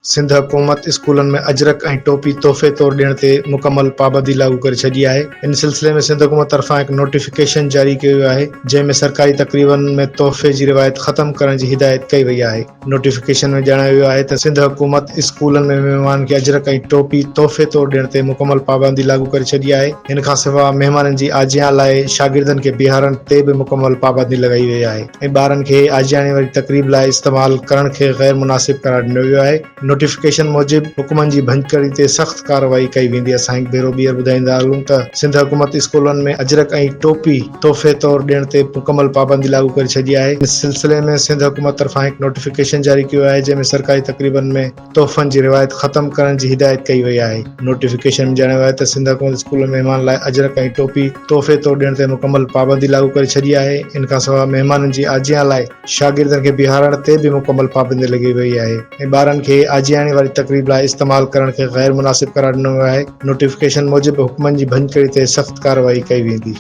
سنڌ حڪومت اسڪولن ۾ اجرڪ ۽ ٽوپي تحفي طور ڏيڻ تي مڪمل پابندي لاڳو ڪري ڇڏي آهي. ان سلسلي ۾ سنڌ حڪومت طرفان هڪ نوٽيفڪيشن جاري ڪيو ويو آهي، جنهن ۾ سرڪاري تقريبن ۾ تحفي جي روايت ختم ڪرڻ جي هدايت ڪئي وئي آهي. نوٽيفڪيشن ۾ ڄاڻايو ويو آهي ته سنڌ حڪومت اسڪولن ۾ مهمانن کي اجرڪ ۽ ٽوپي تحفي طور ڏيڻ تي مڪمل پابندي لاڳو ڪري ڇڏي آهي. ان کانسواء مهمانن جي آجيان لاء شاگردن کي بيهارڻ تي به مڪمل پابندي لڳائي وئي آهي. ۽ ٻارن کي آجياڻي واري تقريب لاء استعمال ڪرڻ کي غير مناسب قرار ڏنو ويو آهي. نوٽيفڪيشن موجب حڪمن جي ڀڃڪڙي تي سخت ڪارروائي ڪئي ويندي. اسان هڪ ڀيرو ٻيهر ٻڌائيندا هلون ته سنڌ حڪومت اسڪولن ۾ اجرڪ ۽ ٽوپي تحفي طور ڏيڻ تي مڪمل پابندي لاڳو ڪري ڇڏي آهي. ان سلسلي ۾ سنڌ حڪومت طرفان هڪ نوٽيفڪيشن جاري ڪيو آهي جنهن ۾ سرڪاري تقريبن ۾ تحفن جي روايت ختم ڪرڻ جي هدايت ڪئي وئي آهي. نوٽيفڪيشن ۾ ڄاڻايو آهي ته سنڌ حڪومت اسڪول ۾ مهمانن لاء اجرڪ ۽ ٽوپي تحفي طور ڏيڻ تي مڪمل پابندي لاڳو ڪري ڇڏي آهي. ان کانسواء مهمانن جي آجيان لاء شاگردن کي بيهارڻ تي به مڪمل پابندي لڳي وئي آهي ۽ ٻارن کي آجياڻي واري تقريب لاء استعمال ڪرڻ کي غير مناسب قرار ڏنو ويو آهي. نوٽيفڪيشن موجب حڪمن جي ڀڃڪڙي تي سخت ڪارروائي ڪئي ويندي.